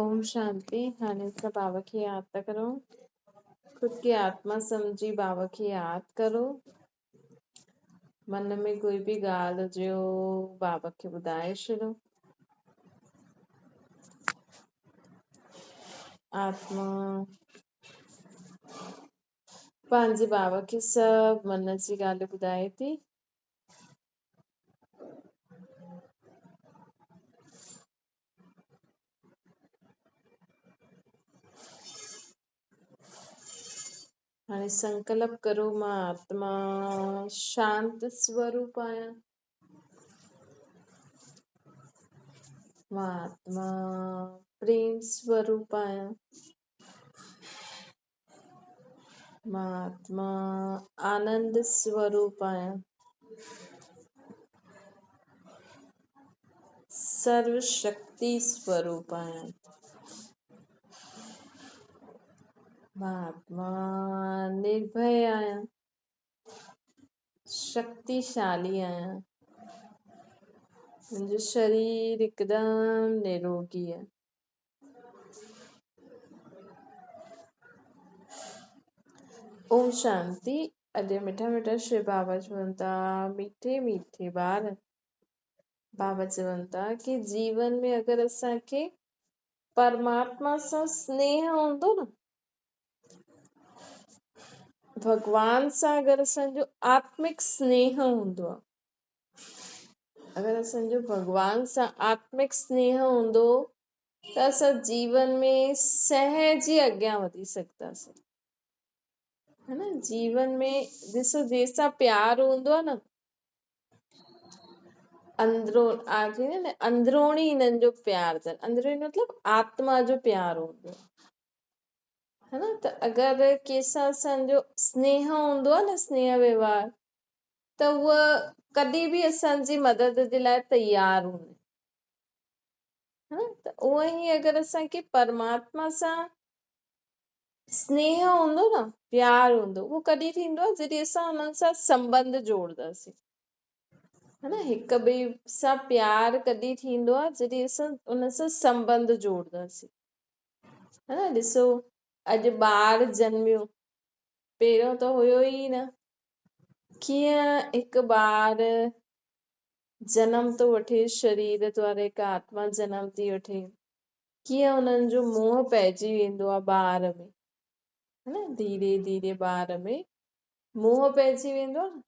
اوم شانتي. هاڻي اسان بابا کي ياد ٿا ڪرون. خود کي آتما سمجهي بابا کي ياد ڪرو. من ۾ ڪوئي به ڳالهه هجي بابا کي ٻڌائي ڇڏو. آتما پنهنجي بابا کي سڀ من جي ڳالهيون ٻڌائي ٿي. هاڻي سنڪلپ ڪرو مان آتما شانت سوروپ آهيان. مان آتما پريم سوروپ آهيان. مان آتما آنند سوروپ آهيان. سرو شڪتي سوروپ آهيان. مان آتما نرڀي آهيان. شڪتيشالي آهيان. منهنجو شرير هڪدم نروگي آهي. اوم شانتي. اڄ مٺا مٺا شو بابا چون ٿا، ميٺي ميٺي ٻار. بابا چون ٿا ڪي جيون ۾ اگر اسان کي پرماتما سان سنيهه هوندو نه، ڀڳوان سان اگر اسان جو آتمڪ سنيهه هوندو آ، اگر اسان جو ڀڳوان سان آتمڪ سنيهه هوندو ته اسان جيون ۾ سهج ئي اڳيان وڌي سگهنداسين. ها نه، جيون ۾ ڏسو جنهن سان پيار هوندو آ نه، اندرو آ نه، اندروني هنن جو پيار اٿن. اندروني مطلب آتما جو پيار هوندو آ، ها نه. ته اگر ڪنهن سان اسان جو سنيهه هوندو آ نه، سنيهه ويوهار، ته اها ڪڏهن به اسان جي مدد جي لاءِ تيار هوندي، ها نه. ته اها ئي اگر اسان کي پرماتما سان سنيهه هوندو نه، پيار هوندو، اهو ڪڏهن ٿيندو آهي؟ جڏهن اسان هنن سان سنٻنڌ جوڙنداسين، ها نه. هڪ ٻئي سان پيار ڪڏهن ٿيندو آهي؟ جڏهن اسان ان سان سنٻنڌ جوڙنداسين، ها نه. ڏسو اڄ ٻار جنميو، پهريون ته هيو ئي نه، ڪيئن هڪ ٻار جنم ٿو وٺي، شرير دوارا هڪ آتما جنم ٿي وٺي، ڪيئن هنن جو موهه پئجي ويندو آهي ٻار ۾، ها نه. ڌيري ڌيري ٻار ۾ موهه پئجي ويندو آهي نه.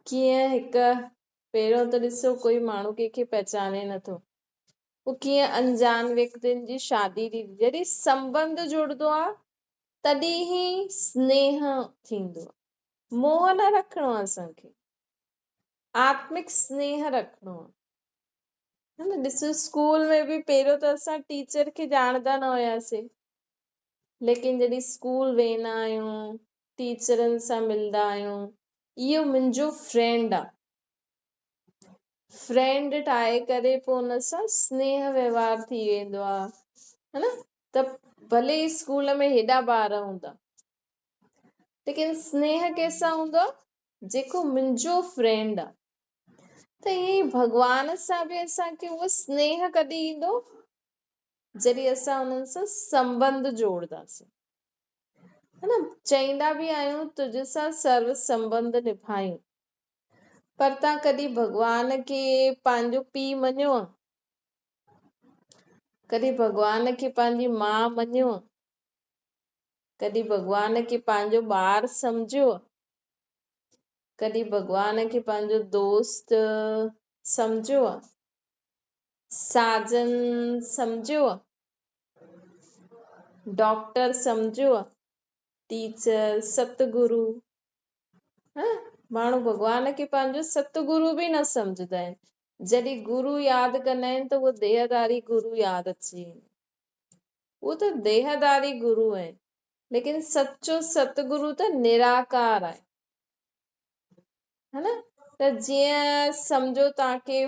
ڪيئن هڪ پهريون ته ڏسو ڪوئي ماڻهو ڪنهن کي پهچاني نٿو، پوءِ ڪيئن انجان ويڪتين جي شادي ٿي. جڏهن سنٻنڌ جڙندو آهي تڏهن ئي سنيهه ٿيندو آهي. موهه نه رکڻو آهي اسان کي، آتمڪ سنيهه رکڻو آهي، ها نه. ڏسو اسڪول ۾ به پهريون ته اسان ٽيچر کي ڄاڻندا نه هئاسين، ليڪن جڏهن اسڪول ويندا آهيون، ٽيچرن سان ملندا آهيون، اهو منهنجو فرينڊ آهي، فرينڊ ٺاهي ڪري پوءِ هن سان سنيهه ويوهار ٿي ويندو آهي، ها نه. ته ڀلي اسڪول ۾ هيڏا ٻار هوندا، ليڪن سنيهه ڪنهن سان هوندو آهي؟ جيڪو منهنجو فرينڊ آهي. ته ائين ئي ڀڳوان سان به اسان کي اهو سنيهه ڪڏهن ايندو؟ جڏهن اسان هنن سان سنٻنڌ جوڙنداسين، ها نه. چئيندا به آهيون تنهنجي سان سرو سنٻنڌ نڀايون، پر توهان ڪڏهن ڀڳوان کي پنهنجو پيءُ مڃيو آهي؟ ڪڏهن ڀڳوان کي پنهنجي ماءُ مڃيو آهي؟ ڪڏهن ڀڳوان کي پنهنجو ٻار سمجهيو آهي؟ ڪڏهن ڀڳوان کي پنهنجو دوست سمجهيو آهي؟ ساجن سمجهيو آهي؟ ڊاڪٽر سمجهيو آهي؟ ٽيچر، ستگرو؟ ها، ماڻهو ڀڳوان کي پنهنجو ستگرو به نه سمجهندا آهن. جڏهن گرو ياد ڪندا آهن ته اهو ديهداري گرو ياد اچي ويندو. اهو ته ديهداري گرو آهن، ليڪن سچو ستگرو ته نراڪار آهي، ها نه. ته جيئن سمجهو توهان کي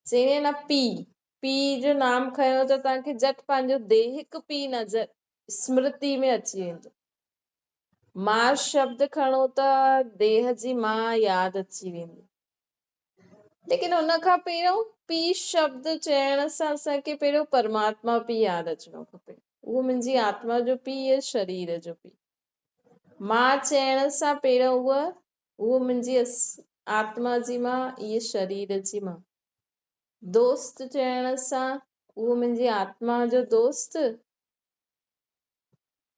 چئي نه پيءُ، پيءُ جو نام کنيو ته توهان کي جهٽ پنهنجو ديهڪ پيءُ نظر سمرتي ۾ اچي ويندو. مان شبد کڻو ته ديهه جي مان ياد اچي ويندي. ليڪن ان کان پهريون پيء شبد چئڻ سان اسان کي پهريون پرماتما پيء ياد اچڻو کپي. اهو منهنجي آتما جو پيء ۽ شرير جو پيء. ماء چئڻ سان پهريون اهو منهنجي آتما جي ماء، اهي شرير جي ماء. دوست چئڻ سان اهو منهنجي آتما جو دوست،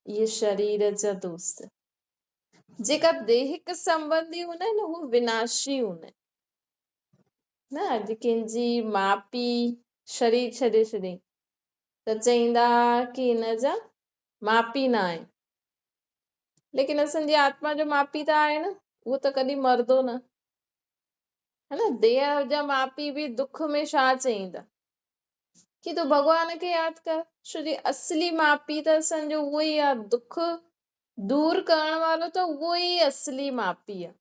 اهي شرير جا دوست. جيڪا ديهڪ سنٻنڌي هوندا آهن اهي وناشي هوندا آهن. نه اڄ ڪنهن جي ماء پيء شرير ڇڏي ڇڏي ته چئيندا ڪي هن جا ماء پيء نه آهن، ليڪن اسان جي آتما جو ماء پيء ته آهي نه، اهو ته ڪڏهن مردو نه، ها نه. ديهه جا ماء پيء به دک ۾ ڇا چئيندا ڪي تون ڀڳوان کي ياد ڪر، ڇو جي اصلي ماء پيء ته اسان جو اهو ئي آهي، دک دور ڪرڻ وارو ته اهو ئي اصلي ماء پيء آهي.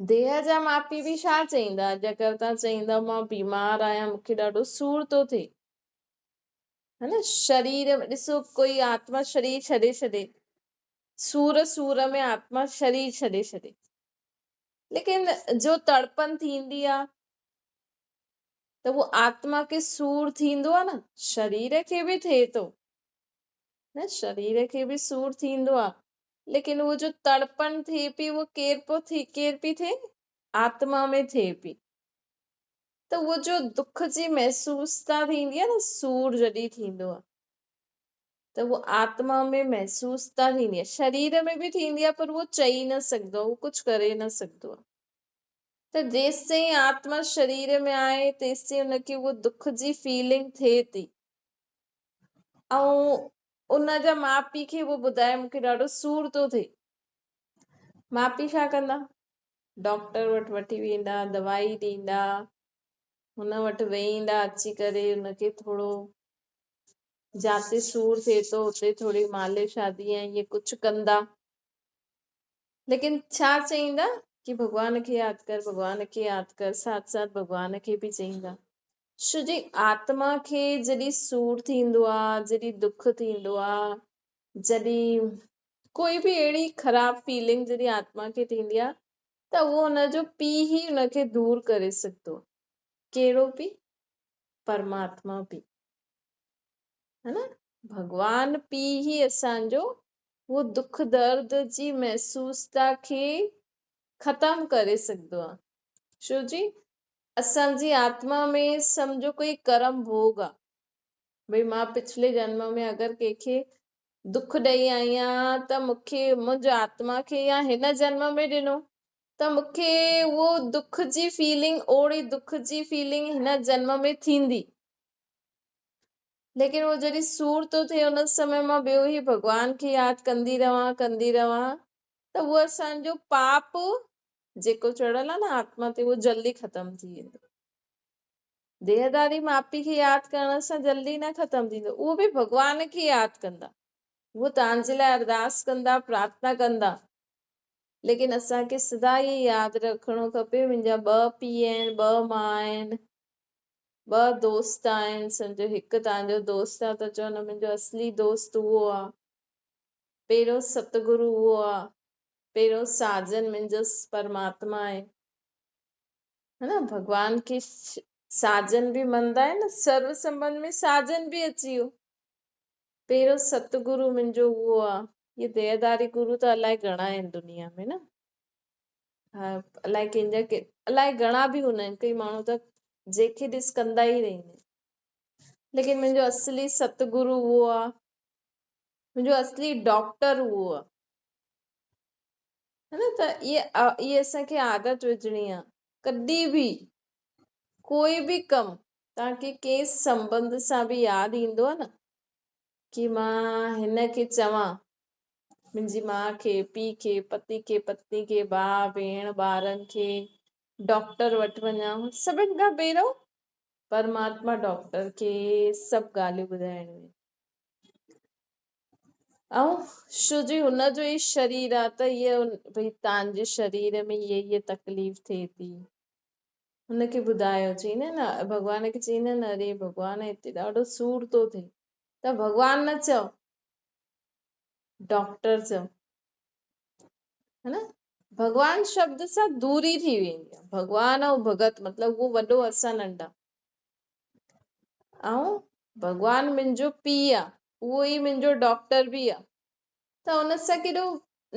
ديهه جا ماء پيء به ڇا چئيندا، اڄ اگر توهان چئيندا مان بيمار آهيان مون کي ڏاڍو سور ٿو ٿئي، ها نه، شرير ۾ ڏسو ڪوئي آتما شرير ڇڏي ڇڏي، سور سور ۾ آتما شرير ڇڏي ڇڏي، ليڪن جو تڙپن ٿيندي آ ته اهو آتما کي سور ٿيندو آ نه، شرير کي به ٿئي ٿو نه، شرير کي به سور ٿيندو آ، ليڪن اهو جو تڙپڻ ٿئي پئي اهو ڪير پيو ٿئي، ڪير پئي ٿئي؟ آتما ۾ ٿئي پئي. ته اهو جو دک جي محسوستا ٿيندي آهي نه، سور جڏهن ٿيندو آهي ته اهو آتما ۾ محسوستا ٿيندي آهي، شرير ۾ به ٿيندي آهي پر اهو چئي نه سگهندو آهي، اهو ڪجهه ڪري نه سگهندو آهي. ته جيستائين آتما شرير ۾ آهي تيستائين ان کي اهو دک جي فيلنگ ٿئي ٿي ۽ ان جا ماء پيء کي اهو ٻڌائي مون کي ڏاڍو سور ٿو ٿئي. ماء پيء ڇا ڪندا؟ ڊاڪٽر وٽ وٺي ويندا، دوائي ڏيندا، هن وٽ ويهيندا اچي ڪري ان کي ٿورو جاتي سور ٿئي ٿو اتي ٿوري مالش آدي يا ائين ڪجهه ڪندا، ليڪن ڇا چئيندا ڪي ڀڳوان کي ياد ڪر، ڀڳوان کي ياد ڪر، ساٿ ساٿ ڀڳوان کي به چئيندا. ڇو جي آتما کي جڏهن سور ٿيندو آ، جڏهن دک ٿيندو آ، جڏهن ڪوئي به اهڙي خراب فيلنگ جڏهن آتما کي ٿيندي آ ته اهو ان جو پيء ئي ان کي دور ڪري سگهندو آ. ڪهڙو پيء؟ پرماتما پيء. ها نه؟ ڀڳوان پيء ئي اسان جو اهو دک درد جي محسوستا کي ختم ڪري سگهندو آ. ڇو جي اسان جي آتما ۾ سمجهو ڪوئي ڪرم ڀوڳ آ، ڀئي مان پڇلي جنم ۾ اگر ڪنهن کي دک ڏئي آئي آهيان ته مون کي منهنجي آتما کي يا هن جنم ۾ ڏنو ته مون کي اهو دک جي فيلنگ اوڙي دک جي فيلنگ هن جنم ۾ ٿيندي، ليڪن اهو جڏهن سور ٿو ٿئي ان سمي مان ٻيو هي ڀڳوان کي ياد ڪندي رهان ڪندي رهان ته اهو اسان جو پاپ جيڪو چڙهيل آهي نه آتما تي اهو جلدي ختم ٿي ويندو. ديهداري ماء پيء کي ياد ڪرڻ سان جلدي نه ختم ٿيندو، اهو به ڀڳوان کي ياد ڪندا، اهو توهان جي لاء ارداس ڪندا، پرارٿنا ڪندا، ليڪن اسان کي سدا اهي ياد رکڻو کپي منهنجا ٻه پيء آهن، ٻه ماء آهن، ٻه دوست آهن، سمجهو هڪ توهان جو دوست آهي ته چئو نه منهنجو اصلي دوست اهو آهي، پهريون ستگرو اهو آهي، پهريون ساجن منهنجو پرماتما آهي. ها نه، ڀڳوان کي ساجن به مڃدا آهن نه، سرو سنٻنڌ ۾ ساجن به اچي ويو. پهريون ستگرو منهنجو اهو آ. اهي ديهداري گرو ته الائي گهڻا آهن دنيا ۾ نه، ها الائي ڪنهن جا ڪي الائي گهڻا به هوندا آهن، ڪئي ماڻهو ته جنهن کي ڏس ڪندا ئي رهندا آهن، ليڪن منهنجو اصلي ستگرو اهو آ، منهنجو اصلي ڊاڪٽر اهو آ. ها نه، ته اهي اسان کي عادت وجهڻي آ، ڪڏهن به ڪوئي به ڪم توهان کي ڪنهن سنٻنڌ سان به ياد ايندو آ نه ڪي مان هن کي چوان، منهنجي ماء کي، پيء کي، پتي کي، پتني کي، ڀاء ڀيڻ، ٻارن کي، ڊاڪٽر وٽ وڃان، سڀن کان پهريون پرماتما ڊاڪٽر کي سڀ ڳالهيون ٻڌائڻيون آهن. ۽ شو جي هن جو ئي شرير آ ته هيء ڀئي تان جي شرير ۾ هيء هيء تڪليف ٿئي ٿي، هن کي ٻڌايو، چئيندا نه ڀڳوان کي چئيندا نه اري ڀڳوان هتي ڏاڍو سور ٿو ٿئي ته ڀڳوان نه چئو ڊاڪٽر چئو، ها نه، ڀڳوان شبد سان دوري ٿي ويندي آهي. ڀڳوان ۽ ڀڳت مطلب اهو وڏو اسان ننڍا. ۽ ڀڳوان منهنجو پيء آ، اهو ئي منهنجو ڊاڪٽر به آ. ته ان سان ڪيڏو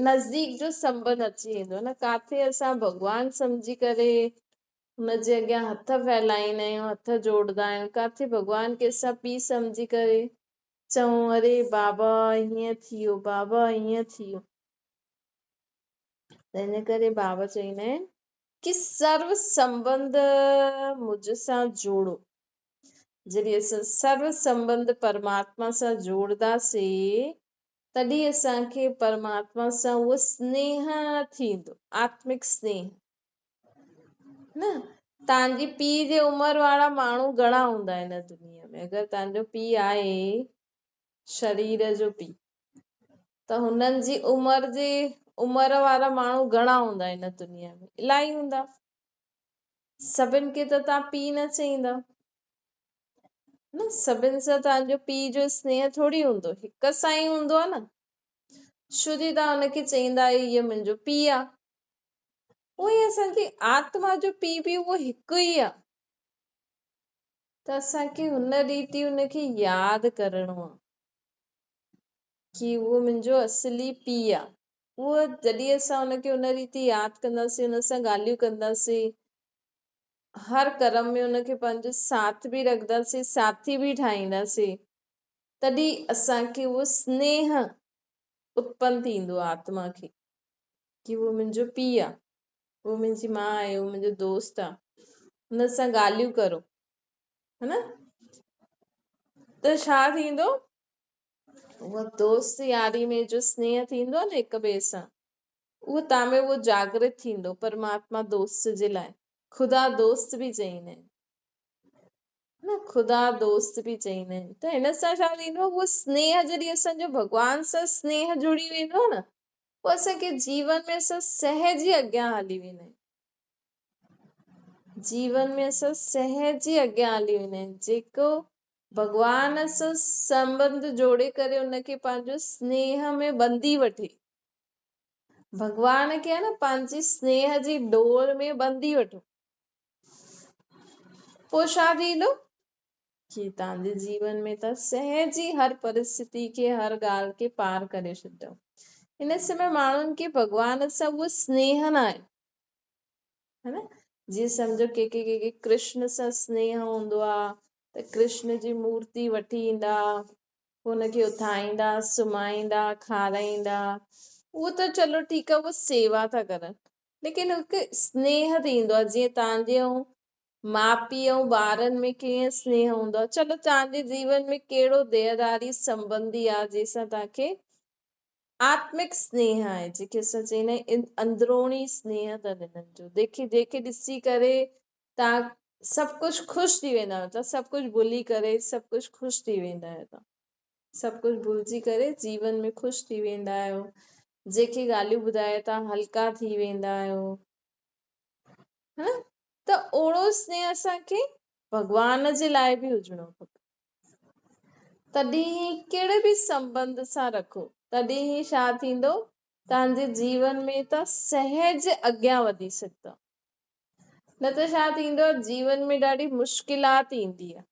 نزديڪ جو سنٻنڌ اچي ويندو نه. ڪاٿي اسان ڀڳوان سمجهي ڪري هن جي اڳيان هٿ ڦهلائيندا آهيون، هٿ جوڙندا آهيون، ڪاٿي ڀڳوان کي اسان پيء سمجهي ڪري چئون اري بابا هيئن ٿي ويو، بابا هيئن ٿي ويو. ته ان ڪري بابا چوندا آهن ڪي سرو سنٻنڌ مجھ سان جوڙو. جڏهن اسان سرو سنٻنڌ پرماتما سان جوڙنداسين تڏهن اسان کي پرماتما سان اهو سنيهه ٿيندو، آتمڪ سنيهه. نه توهان جي پيء جي عمر وارا ماڻهو گهڻا هوندا هن دنيا ۾؟ اگر توهان جو پيء آهي شرير جو پيء ته هنن جي عمر جي عمر وارا ماڻهو گهڻا هوندا هن دنيا ۾؟ الاهي هوندا. سڀن کي ته توهان پيء نه چئيندا نه، سڀن سان توهان جو پيء جو سنيهه ٿوري هوندو، هڪ سان ئي هوندو آهي نه. ڇو جي توهان هن کي چئيندا آهيو هيء منهنجو پيء آهي. اهو ئي اسان جي آتما جو پيء به اهو هڪ ئي آهي. ته اسان کي هن ريتي هن کي ياد ڪرڻو آهي ڪي اهو منهنجو اصلي پيء آهي. اهو جڏهن اسان هن کي هن ريتي ياد ڪنداسين، هن سان ڳالهيون ڪنداسين، هر ڪرم ۾ هن کي پنهنجو ساٿ به رکنداسين، ساٿي به ٺاهينداسين، تڏهن اسان کي اهو سنيهه اتپن ٿيندو آهي آتما کي ڪي اهو منهنجو پيء آهي، اهو منهنجي ماء آهي، اهو منهنجو دوست آهي. هن سان ڳالهيون ڪرو ها نه، ته ڇا ٿيندو؟ اهو دوست ياري ۾ جو سنيهه ٿيندو آهي نه هڪ ٻئي سان، اهو توهان ۾ اهو جاگرت ٿيندو. پرماتما دوست جي لاء خدا دوست به چئيندا آهن نه، خدا دوست به چئيندا آهن. ته هن سان ڇا ٿيندو؟ اهو سنيهه جڏهن اسان جو ڀڳوان سان سنيهه جڙي ويندو آهي نه، پوء اسان کي جيون ۾ اسان سهج ئي اڳيان هلي ويندا آهيون. جيون ۾ اسان سهج ئي اڳيان هلي ويندا آهيون. جيڪو ڀڳوان سان سنٻنڌ جوڙي ڪري ان کي پنهنجو سنيهه ۾ ٻنڌي وٺي، ڀڳوان کي نه پنهنجي سنيهه جي ڏور ۾ ٻنڌي وٺو، پوء ڇا ٿيندو؟ ڪي توهان جي جيون ۾ ته سهج ئي هر پرسٿتي کي، هر ڳالهه کي پار ڪري ڇڏيندو. هن سمي ماڻهن کي ڀڳوان سان اهو سنيهه نه آهي، ها نه؟ جيئن سمجهو ڪي ڪي ڪي ڪي ڪرشن سان سنيهه هوندو آ ته ڪرشن جي مورتي وٺي ايندا، پوء ان کي اٿائيندا، سمهائيندا، کارائيندا. اهو ته چلو ٺيڪ آ، اهو سيوا ٿا ڪرن، ليڪن هڪ سنيهه ٿيندو آ جيئن توهان جي ۽ ماء پيء ۽ ٻارن ۾ ڪيئن سنيهه هوندو آ. چلو توهان جي جيون ۾ ڪهڙو ديهداري سنٻنڌي آ جنهن سان توهان کي آتمڪ سنيهه آهي، جنهن کي اسان چئيندا آهيون اندروني سنيهه اٿن هنن جو، جيڪي جنهن کي ڏسي ڪري توهان سڀ ڪجهه خوش ٿي ويندا آهيو، توهان سڀ ڪجهه ڀلي ڪري سڀ ڪجهه خوش ٿي ويندا آهيو، توهان سڀ ڪجهه ڀلجي ڪري جيون ۾ خوش ٿي ويندا آهيو، جيڪي ڳالهيون ٻڌائي توهان هلڪا ٿي ويندا آهيو، ها نه؟ ته اوڙو سنيهه اسان کي ڀڳوان جي لاء به هجڻو کپي. تڏهن ئي ڪهڙي به سنٻنڌ سان رکو، تڏهن ئي ڇا ٿيندو، توهان جي جيون ۾ توهان سهج اڳيان وڌي سگهندا. نه ته ڇا ٿيندو آهي، جيون ۾ ڏاڍي مشڪلات ايندي آهي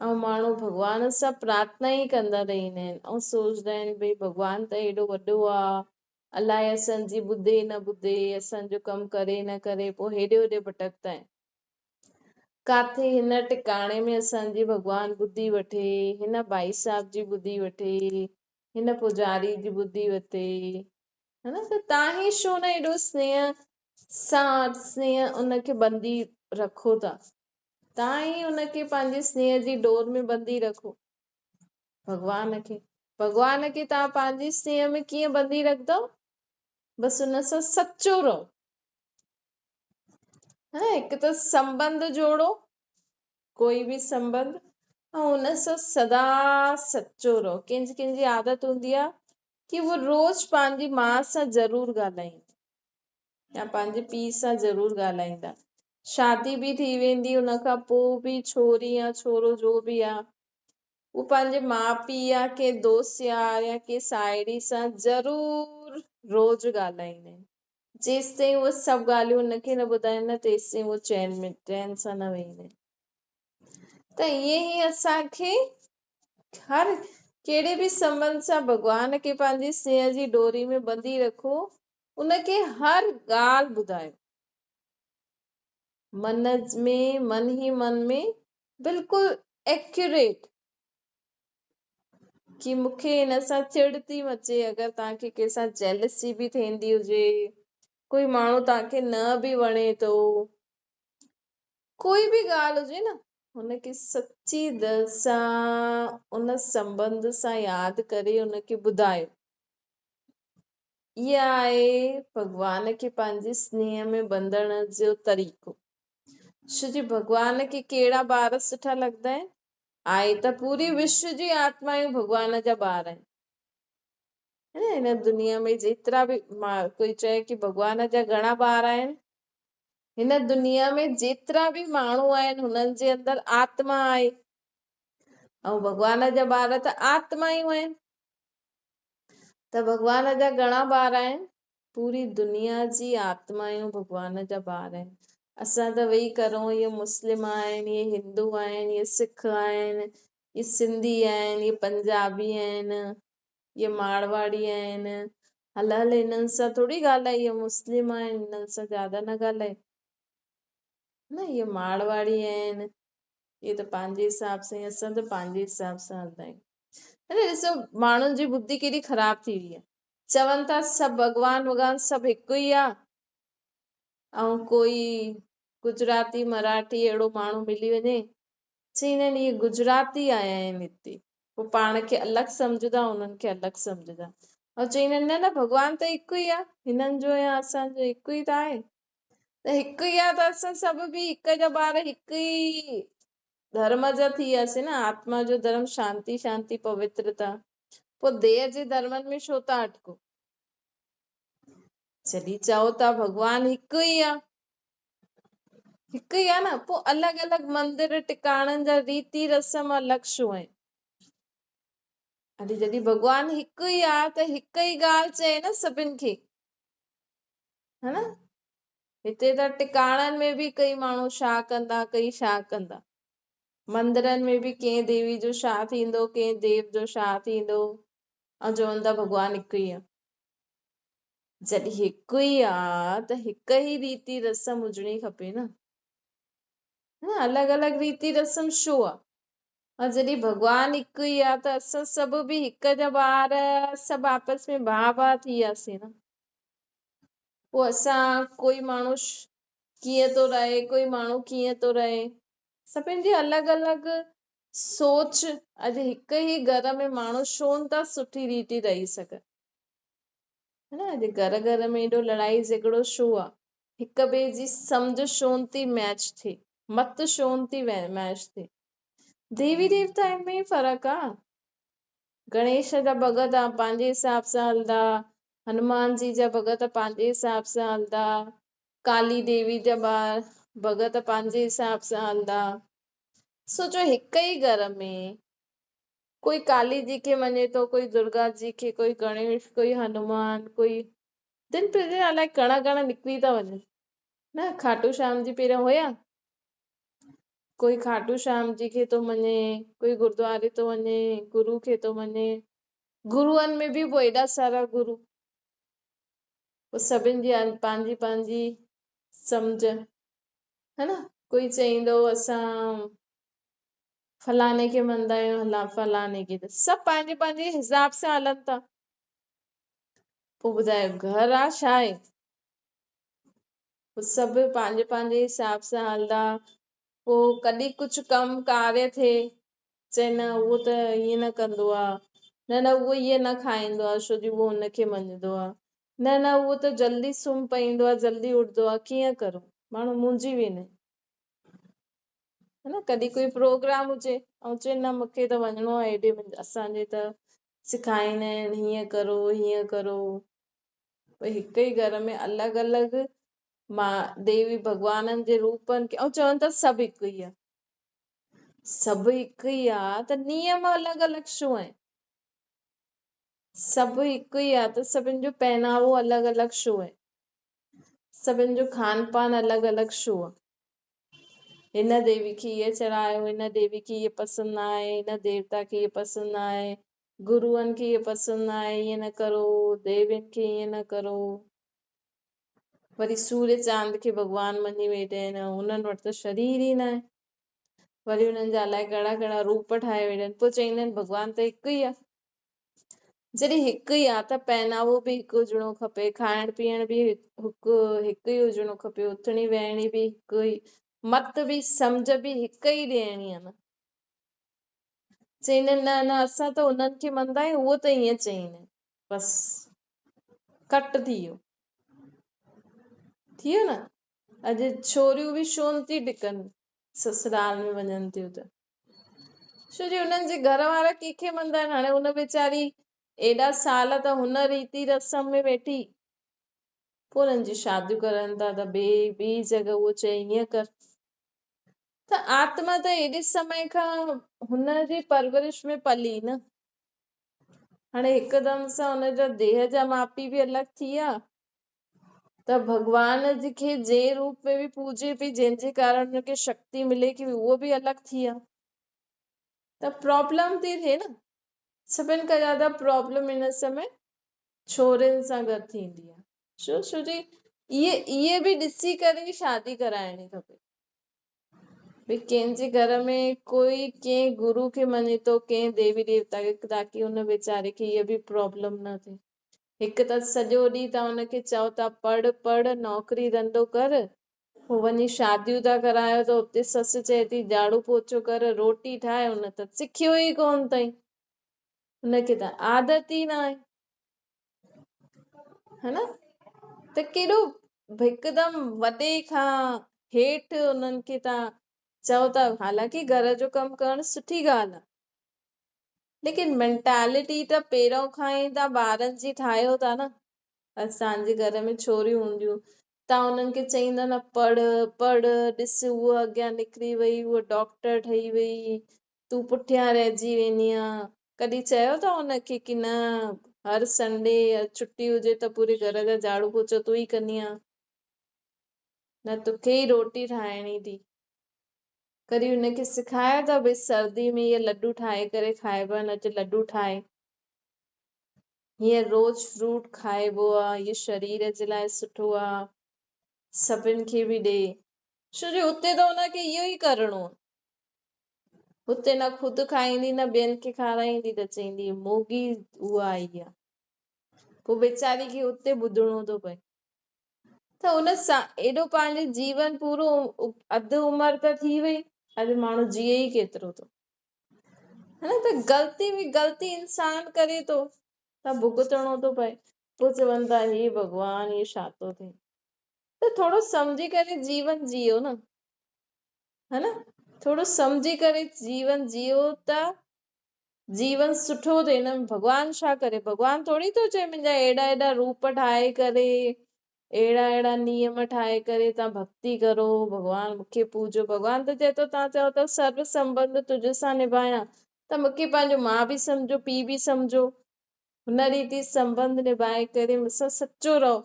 ۽ ماڻهو ڀڳوان سان پرارٿنا ئي ڪندا رهندا آهن ۽ سوچندا آهن ڀئي ڀڳوان ته هيڏو وڏو آهي، الائي اسان جي ٻڌي نه ٻڌي، اسان جو ڪم ڪري نه ڪري، پوء هيڏي هوڏي ڀٽڪندا آهن. ڪاٿي هن ٽڪاڻي ۾ اسان جي ڀڳوان ٻڌي وٺي، هن ڀائي صاحب جي ٻڌي وٺي، هن پوڄاري جي ٻڌي وٺي، ها نه؟ ته تان ئي ڇو نه ايڏو سنيهه سان سنيهه ان کي ٻنڌي رکو ٿا، تان ئي ان کي پنهنجي سنيهه جي ڏور ۾ ٻنڌي رکو ڀڳوان کي. ڀڳوان کي تان پنهنجي سنيهه ۾ ڪيئن ٻنڌي رکندؤ؟ بس ان سان سچو رهو. ها هڪ ته سنٻنڌ جوڙو، ڪوئي به سنٻنڌ، ۽ ان سان سدا سچو رهو. ڪنهن جي ڪنهن جي عادت هوندي آهي ڪي هو روز پنهنجي ماء سان ضرور ڳالهائيندي يا پنهنجي پيء سان ضرور ڳالهائيندا. شادي به ٿي ويندي ان کان پوء به ڇوري يا ڇورو جو به آهي هو پنهنجي ماء پيء يا ڪنهن دوست يار يا ڪنهن ساهيڙي سان ضرور روز ڳالهائيندا آهن. جيستائين اهي سڀ ڳالهيون هن کي نه ٻڌائيندا تيستائين اهو چين ۾ چين سان نه ويهندا آهن. ته ائين ئي اسان کي هر ڪهڙي به سنٻنڌ سان ڀڳوان کي پنهنجي سنيهه جي ڏوري ۾ ٻنڌي رکو، ان کي هر ڳالهه ٻڌايو. من ۾ من ئي من ۾ بلڪل ايڪيوريٽ ڪي مون کي هن سان چڙ ٿي مچي، اگر توهان کي ڪنهن سان جيلسي به ٿيندي هجي، ڪوئي ماڻهو توهان کي نه به وڻي ٿو، ڪوئي به ڳالهه هجي نه، هن کي سچي دل سان ان سنٻنڌ سان ياد ڪري ان کي ٻڌايو. اها آهي ڀڳوان کي پنهنجي سنيهه ۾ ٻنڌڻ جو طريقو. ڇو جي ڀڳوان کي ڪهڙا ٻار سٺا لڳندا آهن؟ آهي ته پوري وشو جي آتمائون ڀڳوان جا ٻار آهن. هن دنيا ۾ جيترا به ڪوئي چئي ڪي ڀڳوان جا گهڻا ٻار آهن، هن دنيا ۾ جيترا به ماڻهو آهن هنن جي اندر آتما آهي ۽ ڀڳوان جا ٻار ته آتمائون آهن. ته ڀڳوان جا گهڻا ٻار آهن؟ پوري دنيا جي آتمائون ڀڳوان جا ٻار آهن. اسان ته ويهي ڪرون اهي مسلم آهن، اهي هندو آهن، اهي سک آهن، اهي سنڌي آهن، اهي پنجابي آهن، اهي مارواڙي آهن، هل هل هنن سان ٿوري ڳالهائي، اهي مسلم آهن هنن سان زياده نه ڳالهائي، نه اهي مارواڙي آهن، اهي ته پنهنجي حساب سان، اسان ته پنهنجي حساب سان هلندا آهيون. ڏسو ماڻهن جي ٻڌي ڪيڏي خراب ٿي وئي آهي. چون ٿا سڀ ڀڳوان وڳوان سڀ هڪ ئي آ ۽ ڪوئي گجراتي مراٺي اهڙو ماڻهو ملي وڃي چئيندا آهن اهي گجراتي آيا آهن هتي، پوء پاڻ کي الڳ سمجهندا انهن کي الڳ سمجهندا ۽ چئيندا آهن نه نه ڀڳوان ته هڪ ئي آ هنن جو يا اسان جو هڪ ئي ته آهي، ته هڪ ئي آ ته اسان سڀ به هڪ جا ٻار هڪ ئي ڌرم جا ٿي وياسين نه، آتما جو ڌرم شانتي شانتي پوترتا، پوء ديهه جي ڌرمن ۾ ڇو ٿا اٽڪو؟ جڏهن چئو ٿا ڀڳوان هڪ ئي آ، هڪ ئي آ نه، پوء الڳ الڳ مندر ٽڪاڻن جا ريتي رسم الڳ ڇو آهن؟ اري جڏهن ڀڳوان هڪ ئي آ ته هڪ ئي ڳالهه چئي نه سڀن کي، ها نه؟ هتي ته ٽڪاڻن ۾ به ڪئي ماڻهو ڇا ڪندا ڪئي ڇا ڪندا، مندرن ۾ به ڪنهن ديوي جو ڇا ٿيندو ڪنهن ديو جو ڇا ٿيندو ۽ چون ٿا ڀڳوان هڪ ئي آ. جڏهن هڪ ئي آ ته هڪ ئي ريتي رسم هجڻي کپي نه، نه الڳ الڳ ريتي رسم ڇو آ؟ ۽ جڏهن ڀڳوان هڪ ئي آ ته اسان سڀ به هڪ جا ٻار سڀ آپس ۾ ڀاء ڀاء ٿي وياسين نه. پوء اسان ڪوئي ماڻهو ڪيئن ٿو رهي ڪوئي ماڻهو ڪيئن ٿو رهي، سڀن جي الڳ الڳ سوچ. اڄ هڪ ئي گهر ۾ ماڻهو ڇو نه ٿا سٺي ريتي رهي سگهن، ها نه؟ اڄ گهر گهر ۾ ايڏو لڙائي جهڳڙو ڇو آ؟ هڪ ٻئي جي سمجهه ڇو نه ٿي ميچ ٿئي، مت ڇو نه ٿي ميچ ٿئي؟ ديوي ديوتائن ۾ ئي فرق آ. گڻيش جا ڀڳت پنهنجي حساب سان هلندا، هنومان جي جا ڀڳت پنهنجي حساب سان هلندا، ڪالي ديوي جا ڀڳت پنهنجي حساب سان هلندا. سوچو هڪ ئي گهر ۾ ڪوئي ڪالي جي کي مڃي ٿو، ڪوئي درگا جي کي، ڪوئي گڻيش، ڪوئي هنومان، ڪوئي دن پرتي الائي گهڻا گهڻا نڪري ٿا وڃن نه. کاٽو شيام جي پهريان هيا، ڪوئي کاٽو شيام جي کي ٿو مڃي، ڪوئي گردواري ٿو وڃي، گرو کي ٿو مڃي. گروئن ۾ به پوء ايڏا سارا گرو، پوء سڀن جي پنهنجي پنهنجي سمجهه ها نه. ڪوئي چئيندو اسان فلاڻي کي مڃدا آهيون، فلاڻي کي، ته سڀ پنهنجي پنهنجي حساب سان هلن ٿا. پوء ٻڌايو گهر آ ڇا آهي؟ پوء سڀ پنهنجي پنهنجي حساب سان هلندا. پوء ڪڏهن ڪجهه ڪم ڪاريه ٿئي، چئي نه اهو ته ائين نه ڪندو آ، نه نه اهو ائين نه کائيندو آ، ڇو جو اهو هن کي مڃندو آ، نه نه اهو ته جلدي سمهه پئيندو آ، جلدي اٿندو آ، ڪيئن ڪرون؟ ماڻهو منجهي ويندا آهن. ها نه، ڪڏهن ڪوئي پروگرام هجي ۽ چئي نه مون کي ته وڃڻو آ هيڏي، اسان جي ته سکائيندا آهن هيئن ڪرو هيئن ڪرو. پوء هڪ ئي گهر ۾ الڳ الڳ ما ديوي ڀڳوانن جي روپن کي ۽ چون ٿا سڀ هڪ ئي آ. سڀ هڪ ئي آ ته نيم الڳ الڳ ڇو آهن؟ سڀ هڪ ئي آ ته سڀن جو پهناوو الڳ الڳ ڇو آهي؟ سڀن جو کان پان الڳ الڳ ڇو آ؟ هن ديوي کي هيء چڙهايو، هن ديوي کي هيء پسند نه آهي، هن ديوتا کي هيء پسند نه آهي، گروئن کي هيء پسند نه آهي، ائين نه ڪرو، ديوين کي ائين نه ڪرو. وري سوريه چاند کي ڀڳوان مڃي ويٺا آهن، انهن وٽ ته شرير ئي نه آهي. وري انهن جا الائي ڪهڙا ڪهڙا روپ ٺاهي ويٺا آهن، پوء چئيندا آهن ڀڳوان ته هڪ ئي آهي. جڏهن هڪ ئي آ ته پهناوو به هڪ هجڻو کپي، کائڻ پيئڻ به هڪ هڪ ئي هجڻو کپي، اٿڻي ويهڻي به هڪ ئي، مت به سمجهه به هڪ ئي ڏيڻي آ نه. چئيندا آهن نه نه اسان ته انهن کي مڃندا آهيون، اهو ته ائين چئيندا آهن. بس ڪٽ ٿي ويو. ٿي ويو نه. اڄ ڇوريون به ڇو نه ٿي ٽڪن سسرال ۾ وڃن ٿيون ته. ڇو جي انهن جي گهر وارا ڪنهن کي مڃندا آهن، هاڻي ان ويچاري ايڏا سال ته هن ريتي رسم ۾ ويٺي، پوء انهن جي شاديون ڪرن ٿا ته ٻي ٻي جڳهه اهو چئي ائين ڪر ته آتما ته ايڏي سمي کان هن جي پرورش ۾ پلي نه، هاڻي هڪدم سان ان جا ديهه جا ماء پيء به الڳ ٿي ويا ته ڀڳوان کي جنهن روپ ۾ به پوڄي پئي جنهن جي ڪارڻ هن کي شڪتي ملي ٿي اهو به الڳ ٿي ويا ته پرابلم ٿي ٿئي نه. سڀن کان زياده پرابلم هن سمي ڇورين سان گڏ ٿيندي آهي ڇو ڇو جي اهي اهي به ڏسي ڪري ئي شادي ڪرائڻي کپي ڀئي ڪنهن جي گهر ۾ ڪوئي ڪنهن گرو کي مڃي ٿو ڪنهن ديوي ديوتا کي تاڪي ان ويچاري کي اها به پرابلم نه ٿئي. هڪ ته سڄو ڏينهن توهان هن کي چئو ٿا پڙهه پڙهه، نوڪري ڌنڌو ڪر، پوء وڃي شاديون ٿا ڪرايو ته اتي سس چئي ٿي جهاڙو پوچو ڪر، روٽي ٺاهه، هن ته سکيو ئي ڪونه اٿئي، هن کي ته عادت ئي ناهي. ها نه ته ڪيڏو هڪدم وڏي کان هيٺ انهن کي توهان چئو ٿا، حالانڪه گهر جو ڪم ڪرڻ سٺي ڳالهه آهي. ليڪن مينٽالٽي ته پهريون کان ئي توهان ٻارن جي ٺاهيو ٿا نه. اسان جي گهر ۾ ڇوريون هونديون توهان انهن کي چئيندا نه پڙهه پڙهه ڏس هوء اڳيان نڪري وئي هوء ڊاڪٽر ٺهي وئي تون پٺيان رهجي ويندينء ڪڏهن چيو اٿو ان کي ڪي نه هر سنڊي يا ڇٽي هجي ته پوري گهر جا جهاڙو پوچو تون ئي ڪندينء نه توکي ئي روٽي ٺاهڻي ٿي. ڪڏهن هن کي سکايو ته ڀئي سردي ۾ اهي لڏو ٺاهي ڪري کائبا آهن اڄ لڏو ٺاهي هيئن روز فروٽ کائبو آ اهي شرير جي لاء سٺو آ سڀن کي به ڏي ڇو جو اتي ته هن کي اهو ئي ڪرڻو آ اتي نه خود کائيندي نه ٻين کي کارائيندي ته چئيندي موڳي اها آئي آ پوء ويچاري کي اتي ٻڌڻو ٿو پئي. ته ان سان ايڏو پنهنجو جيون پورو اڌ عمر ته ٿي وئي اڄ ماڻهو جيئي ئي ڪيترو ٿو ها نه ته غلطي به غلطي انسان ڪري ٿو ته ڀڳتڻو ٿو پئي پوء چون ٿا هي ڀڳوان هي ڇا ٿو ٿئي ته ٿورو سمجهي ڪري جيون جيئو نه ها نه ٿورو سمجهي ڪري جيون جيئو ته جيون سٺو ٿئي نه ڀڳوان ڇا ڪري ڀڳوان ٿوري ٿو چئي منهنجا اهڙا اهڙا روپ ٺاهي ڪري اهڙا اهڙا نيم ٺاهي ڪري تان ڀڳتي ڪرو ڀڳوان مونکي پوڄو ڀڳوان ته چئي ٿو تان چئو ٿا سرو سنبنڌ تنهنجي سان نڀايان ته مونکي پنهنجو ماء به سمجهو پيء به سمجهو هن ريتي سنبنڌ نڀائي ڪري مون سان سچو رهو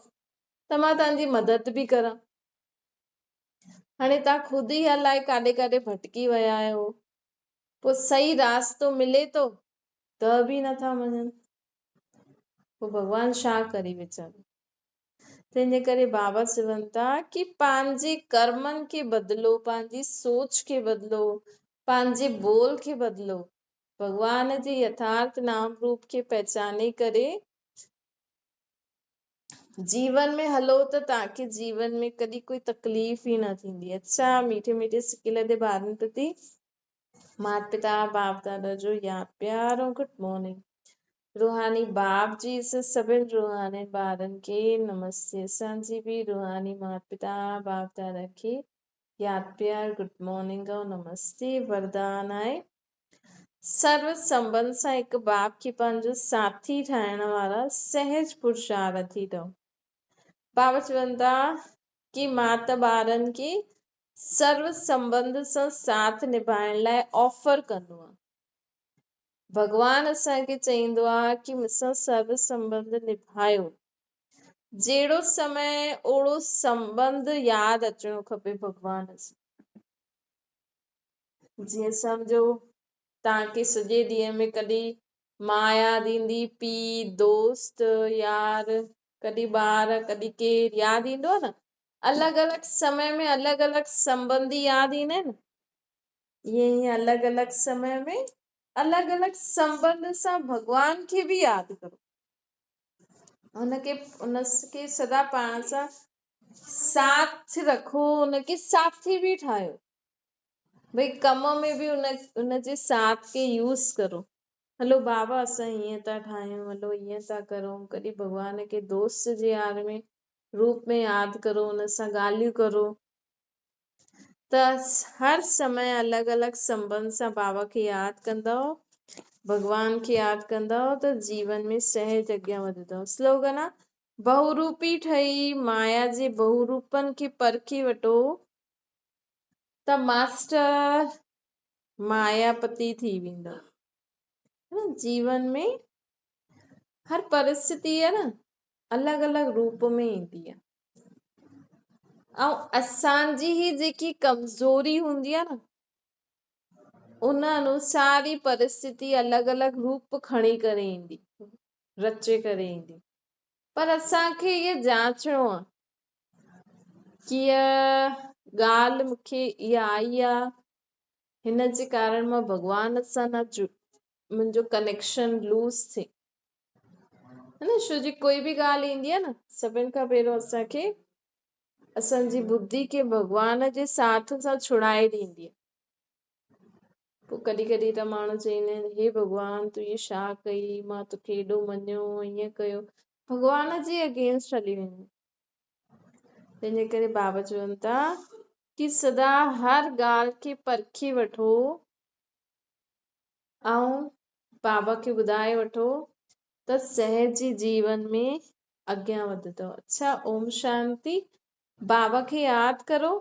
ته مان تان جي مدد به ڪران هاڻي تان خود ئي الائي ڪاڏي ڪاڏي ڀٽڪي ويا آهيو پوء صحيح راستو ملي ٿو ته به نٿا مڃن. پوء ڀڳوان ڇا ڪري ويچارو. تنهنجي ڪري بابا چون ٿا ڪي پنهنجي ڪرمن کي بدلو، پنهنجي سوچ کي بدلو، پنهنجي ٻول کي بدلو. ڀڳوان جي يٿارٿ نام روپ کي پهچاني ڪري جيون ۾ هلو ته توهان کي جيون ۾ ڪڏهن ڪوئي تڪليف ئي نه ٿيندي. اڇا ميٺي ميٺي سڪيل تي ٻارن پرتي مات پتا باپ دادا جو ياد پيار ۽ گڊ مارننگ. روحاني باپ جي سڀن روحاني ٻارن کي نمستي. اسان جي به روحاني مات پتا باپ دادا کي ياد پيار گڊ مارننگ ۽ نمستي. وردان آهي سرو سنٻنڌ سان هڪ باپ کي پنهنجو ساٿي ٺاهڻ وارا سهج پرشارٿي اٿو. بابا چون ٿا ڪي مان ته ٻارن کي سرو سنٻنڌ سان ساٿ نڀائڻ لاء آفر ڪندو آهيان. ڀڳوان اسان کي چئيندو آهي ڪي مون سان سرو سنٻنڌ نڀايو. جهڙو سمي اوڙو سنٻنڌ ياد اچڻو کپي ڀڳوان سان. جيئن سمجهو توهان کي سڄي ڏينهن ۾ ڪڏهن ماء ياد ايندي، پيء، دوست، يار، ڪڏهن ٻار، ڪڏهن ڪير ياد ايندو آهي نه. الڳ الڳ سمي ۾ الڳ الڳ سنٻنڌي ياد ايندا آهن. ائين ئي الڳ الڳ سمي ۾ الڳ الڳ سنٻنڌ سان ڀڳوان کي به ياد ڪرو. ان کي سدا پاڻ سان ساٿ رکو، ان کي ساٿي به ٺاهيو. ڀئي ڪم ۾ به ان جي ساٿ کي يوز ڪرو. هلو بابا اسان هيئن ٿا ٺاهيون، هلو هيئن ٿا ڪرون. ڪڏهن ڀڳوان کي دوست جي يار ۾ روپ ۾ ياد ڪرو، ان سان ڳالهيون ڪرو. ته هر سمي الڳ الڳ سنٻنڌ سان بابا کي ياد ڪندؤ، ڀڳوان کي ياد ڪندؤ ته جيون ۾ سهج اڳيان وڌندؤ. سلوگن آ، بهوروپي ٺهي مايا جي بهوروپن کي پرکي وٺو ته ماسٽر ماياپتي ٿي ويندؤ. جيون ۾ هر پرسٿتي آ نه الڳ الڳ روپ ۾ ايندي آ ۽ اسان جي هي جيڪي ڪمزوري هوندي آ نه ان انوسار ئي پرسٿتي الڳ الڳ روپ کڻي ڪري ايندي، رچي ڪري ايندي. پر اسان کي اهي جاچڻو آ ڪي اها ڳالهه مون کي اها آئي آ، هن جي ڪارڻ مان ڀڳوان سان نه منهنجو ڪنيڪشن لوز ٿئي. ها نه، ڇو جي ڪوئي به ڳالهه ايندي آ نه سڀن کان پهريون اسان کي اسان جي ٻڌي کي ڀڳوان جي ساٿ سان ڇڙائي ڏيندي آ. پوء ڪڏهن ڪڏهن ته ماڻهو چئيندا آهن هي ڀڳوان تون هي ڇا ڪئي، مان توکي ايڏو مڃيو، ائين ڪيو، ڀڳوان جي اگينسٽ هلي ويندا آهن. تنهن جي ڪري بابا چون ٿا ڪي سدا هر ڳالهه کي پرکي وٺو ۽ بابا کي ٻڌائي وٺو ته سهج ئي جيون ۾ اڳيان وڌندؤ. اڇا اوم شانتي. بابا کي ياد ڪرو.